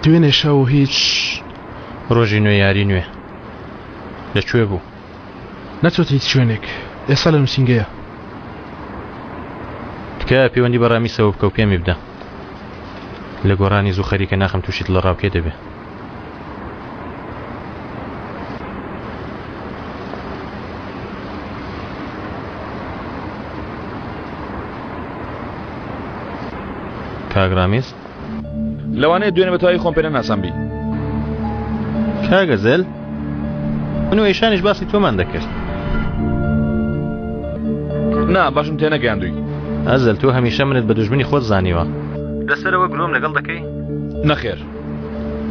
دوێنێ شەو هیچ. ڕۆژی نوێ یاری نوێ. لە کوێ بوو؟ نەچۆتە هیچ شوێنێک. ئێستا لە نووسینگەیە. تکایە پەیوەندی بە ڕامیسەوە بکە و پێمی بدە. لە گۆڕانی زوو خەریکە ناخم تووشی دڵەڕاوکێ دەبێ. کاک ڕامیز؟ لەوانەیە دوێنێ بە تەواوی خۆم پێ نەناسامبی. کاک ئەزەل، من و ئیشانیش باسی تۆمان دەکرد. نا، باشم تێنەگەیاندووی. ئەزەل، تۆ هەمیشە منت بە دوژمنی خۆت زانیوە. لەسەرەوە گرۆم لەگەڵ دەکەی؟ نەخێر.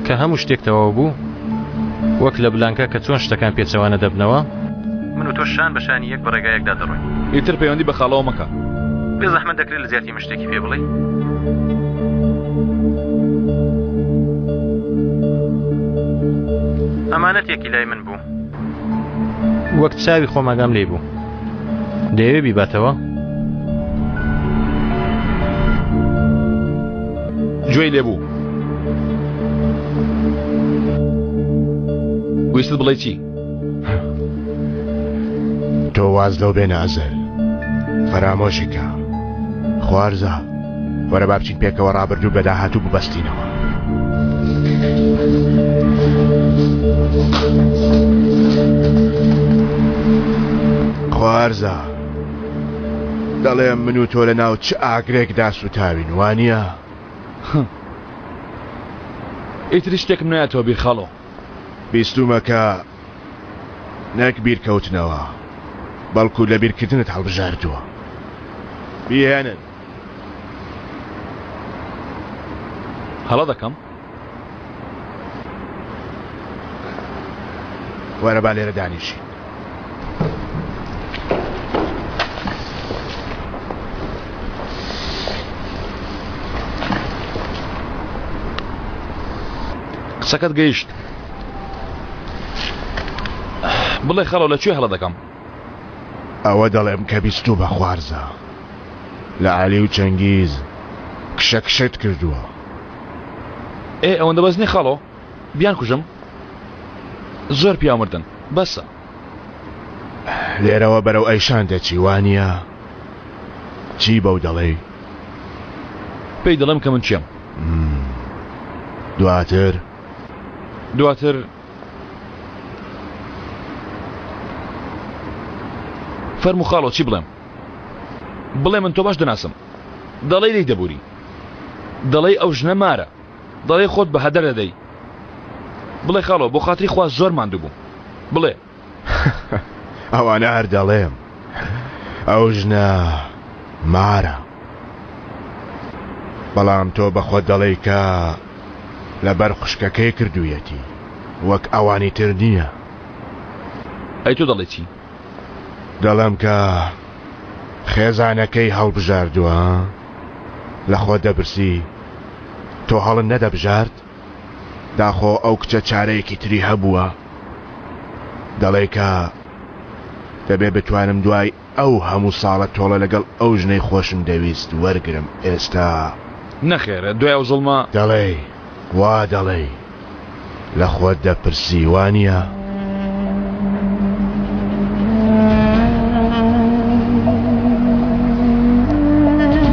کە هەموو شتێک تەواو بوو، وەک لە بلانکە کە چۆن شتەکان پێچەوانە دەبنەوە، من و تۆ شان بە شانی یەک بە ڕێگایەکدا دەڕۆین. ئیتر پەیوەندی بە خاڵەوە مەکە. بێ زەحمەت دەکرێت لە جیاتی من شتێکی پێ بڵێی؟ ئەمانەتێکی لای من بوو. وەک چاوی خۆم ئاگام لێی بوو. دەیەوێ بیباتەوە؟ گوێی لێ بوو. ویستت بڵێی چی؟ تۆ واز لەو بێنە ئەزەر. فەرامۆشی کە. خوارزا، وەرە با بچین پێکەوە ڕابردوو بە داهاتوو ببەستینەوە. خوارزا، دەڵێم من و تۆ لە ناو چ ئاگرێکدا سوتاوین، وانییە؟ ئیتر شتێکم نایەتەوە بیر خاڵۆ. بیستومە کە نەک بیرکەوتنەوە بەڵکو لەبیرکردنت هەڵبژاردووە. بیهێنن. هەڵە دەکەم؟ وەرە با لێرە دانیشین. قسەکەت گەیشت. بڵێ خەڵۆ لە کوێ هەڵە دەکەم؟ ئەوە دەڵێم کە بیستوومە خوارزا لە عەلی و چەنگیز کشە کشەت کردووە. ئێ ئەوەندە بەس نیە خاڵۆ بیانکوژم زۆر پیاو مردن بەسە. لێرەوە بەرەو ئەیشان دەچی وانیە؟ چی بەو دەڵێی؟ پێی دەڵێم کە من کێم. دواتر؟ دواتر فەرموو خاڵۆ چی بڵێم؟ بڵێ من تۆ باش دەناسم دەڵێی لێی دەبوری دەڵێی ئەو ژنە مارە دەڵێی خۆت بە هەدەر دەدەی بڵێ خاڵۆ بۆ خاتری خوا زۆر ماندوو بووم بڵێ. ئەوانە هەر دەڵێم ئەو ژنە مارە بەڵام تۆ بە خۆت دەڵێی کە لەبەر خوشکەکەی کردوویەتی وەک ئەوانی تر نییە. ئەی تۆ دەڵێی چی؟ دەڵێم کە خێزانەکەی هەڵبژاردووە؟ لە خۆت دەپرسی تۆ هەڵت نەدەبژارد؟ داخۆ ئەو کچە چارەیەکی تری هەبووە؟ دەڵێی کە دەبێ بتوانم دوای ئەو هەموو ساڵە تۆڵە لەگەڵ ئەو ژنەی خۆشم دەویست وەرگرم ئێستا. نەخێر دوای ئەو زوڵمە. دەڵێی وا دەڵێی لە خۆت دەپرسی وانیە؟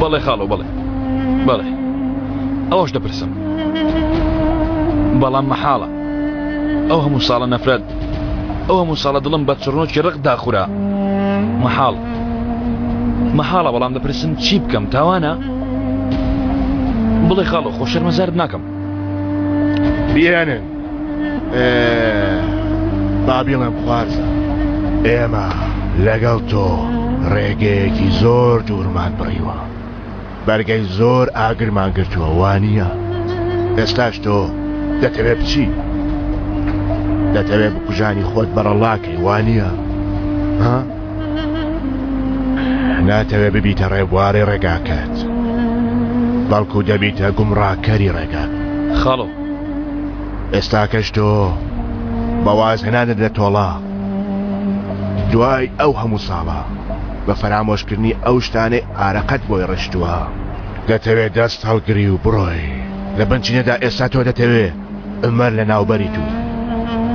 بەڵێ خاڵۆ بەڵێ بەڵێ ئەوەش دەپرسم بەڵام مەحاڵە ئەو هەموو ساڵە نەفرەت ئەو هەموو ساڵە دڵم بە چڕنۆکی ڕق داخورا مەحاڵ مەحاڵە بەڵام دەپرسم چی بکەم تاوانە بڵێ خاڵۆ خۆ شەرمەزارت ناکەم بیهێنن با بیڵێم خوارزا ئێمە لەگەڵ تۆ ڕێگەیەکی زۆر دوورمان بڕیوە بەرگەی زۆر ئاگرمان گرتووە وانییە؟ ئێستاش تۆ دەتەوێ بچی؟ دەتەوێ بکوژانی خۆت بەڕەڵاکەی وانییە؟ ها؟ ناتەوێ ببیتە ڕێبواری ڕێگاکەت بەڵکو دەبیتە گومڕاکەری ڕێگات. خاڵۆ. ئێستاکەش تۆ بە وازهێنانت لە تۆڵە دوای ئەو هەموو ساڵە بە فەرامۆشکردنی ئەو شتانەی ئارەقەت بۆی ڕشتووە دەتەوێ دەست هەڵگری و بڕۆی. لە بنچینەدا ئێستا تۆ دەتەوێ عومەر لە ناوبەریت و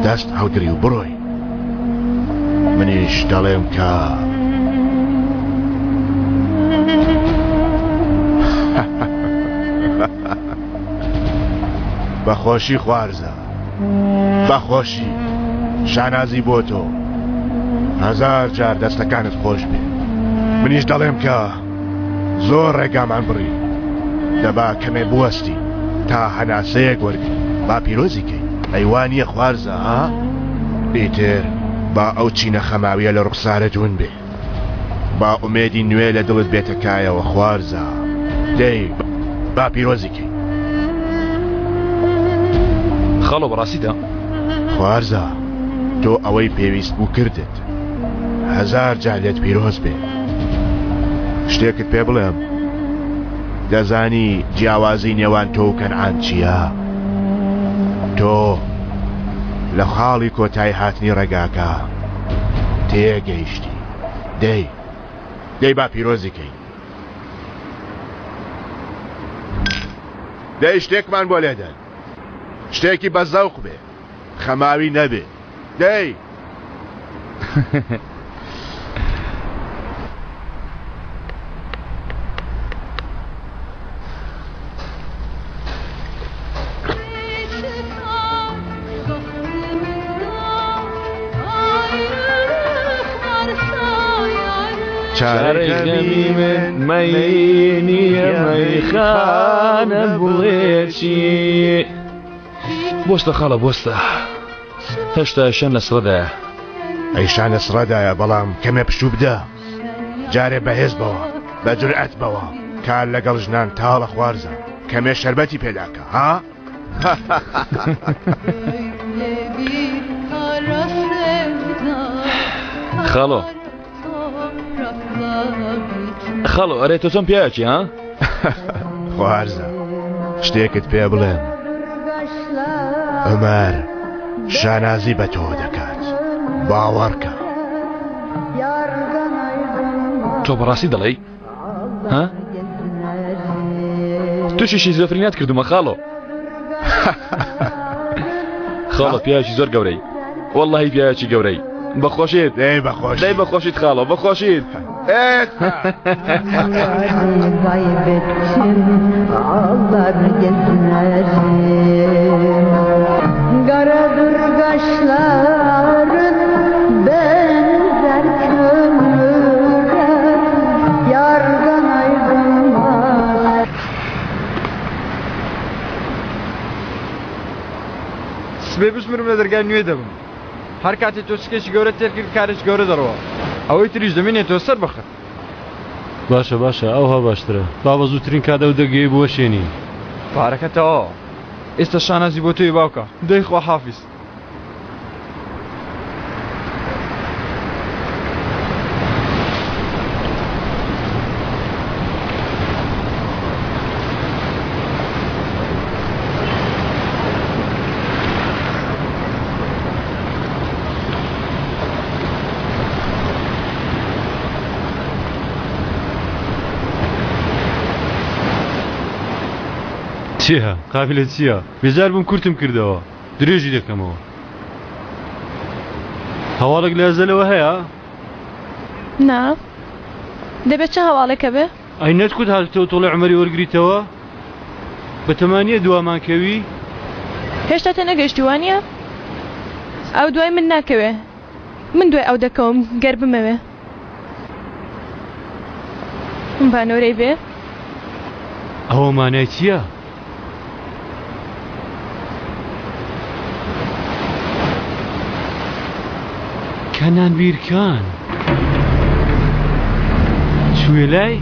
دەست هەڵگری و بڕۆی. منیش دەڵێم کە بەخۆشی خوارزە بەخۆشی شانازی بۆ تۆ هەزار جار دەستەکانت خۆش بێ منیش دەڵێم کە زۆر ڕێگامان بڕی دەبا کەمێ بوەستی تا هەناسەیەک وەرگری با پیرۆزی کەی ئەی وا نییە خوارزە ها ئیتر با ئەو چینە خەماویە لە ڕوخسارت ون بێ با ئومێدی نوێ لە دڵت بێتە کایەوە خوارزا دەی با پیرۆزی کەی. خاڵۆ بەڕاستیتە؟ خوارزا تۆ ئەوەی پێویست بوو کردت هەزار جار لێت پیرۆز بێ. شتێکت پێ بڵێم دەزانی جیاوازی نێوان تۆ و کەنعان چییە؟ تۆ لە خاڵی کۆتایی هاتنی ڕێگاکە تێگەیشتی دەی دەی با پیرۆزی کەین دەی شتێکمان بۆ لێدەن شتێکی بە زەوق بێ خەماوی نەبێ دەی. چارەی غەمی من مەی نییە مەیخانە بڵێ چی؟ بۆستە خاڵە بۆستە هێشتا شان لە سڕدایە. ئەی شان لە سڕدایە بەڵام کەمێ پشوو بدە جارێ بەهێز بەوە بە جورئەت بەوە کار لەگەڵ ژنان تاڵە خوارزە کەمێ شەربەتی پێداکە ها؟ خاڵۆ خاڵۆ ئەرێ تۆ چۆن پیاوێکی ها؟ خوارزە شتێکت پێ بڵێم عومەر شانازی بە تۆ دەکات باوەڕکە. تۆ بەڕاستی دەڵێی ها؟ تووشی شیزۆفرینیات کردومە خاڵۆ خاڵۆ پیاوێکی زۆر گەورەی واللهی پیاوێکی گەورەی بەخۆشیت دەی بەخۆشیت دەی بەخۆشیت خاڵۆ بەخۆشیت Karadır kaşların benzer kömüre Yardan ayrılmaz سبەی بشمرم لە دەرگای نوێ دەبم هەر کاتێ تۆ سکێکی گەورەت تێر کرد کارێکی گەورە دەڕوا ئەوەی تریش دەمێنێتەوە سەر بەخت. باشە باشە ئەوها باشترە با بە زووترین کات ئەو دەگەی بوەشێنین. پارەکە تەواوە ئێستا شانازی بۆ تۆی باوکە دەی خواحافیز. چییە قابلە چییە بێزار بووم کورتم کردەوە درێژی دەکەمەوە هەواڵێک لە ئەزەلەوە هەیە؟ نا دەبێت چ هەواڵێکە بێ؟ ئەی نەتکوت هاتوتەوە تۆڵەی عومەری وەرگریتەوە؟ بەتەما نییە دوامان کەوی؟ هێشتا تێنەگەیشتی وانییە؟ ئەو دوای من ناکەوێ من دوای ئەو دەکەوم گەر بمەوێ. با نۆرەی بێ. ئەوە مانای چییە؟ کەنان بیرکان چوویە لای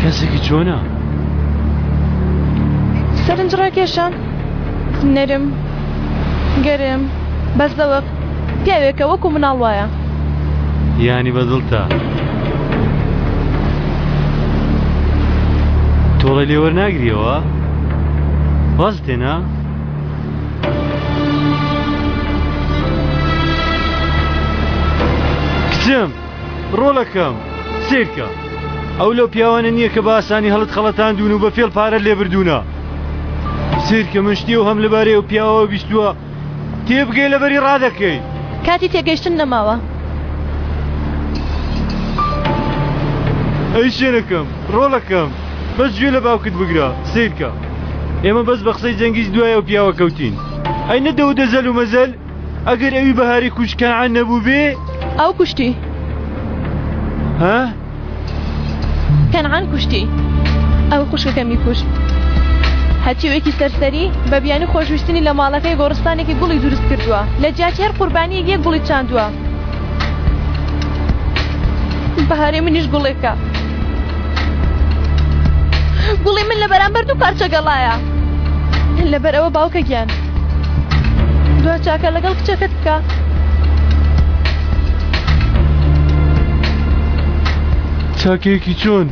کەسێکی چۆنە؟ سەرنج ڕاکێشە نەرم گەرم بەزەوق پیاوێکە وەکو مناڵ وایە. یانی بە دڵتە؟ تۆڵەی لێ وەرناگریەوە؟ وازت هێنا؟ کچم ڕۆڵەکەم سەیرکە. ئەو لەو پیاوانە نییە کە بە ئاسانی هەڵت خەڵەتاندوون و بە فێڵ پارەت لێ بردوونە. سەیرکە من شتی ئەو هەم لەبارەی ئەو پیاوەوە بیستووە تێبگەی لەبەری ڕادەکەی. کاتی تێگەیشتن نەماوە. ئەی شێرەکەم، ڕۆڵەکەم، بەس گوێ لە باوکت بگرە، سەیرکە ئێمە بەس بە قسەی جەنگیز دوای ئەو پیاوە کەوتین. ئەی نەدەوتە زەل و مەزەل؟ ئەگەر ئەوی بەهاری کوشت کەنعان نەبووبێ؟ ئەو کوشتی. ها؟ کەنعان کوشتی. ئەو خوشکەکەمی کوشت. هەتیوێکی سەرسەری بە بیانوی خۆشویستنی لە ماڵەکەی گۆڕستانێکی گوڵی دروست کردووە. لە جیاتی هەر قوربانییەک یەک گوڵی چاندووە. بەهاری منیش گوڵێکە. گوڵی من لە بەرامبەر دوو پارچە گەڵایە. لەبەر ئەوە باوکە گیان دوا چاکە لەگەڵ کچەکەت بکە. چاکەیەکی چۆن؟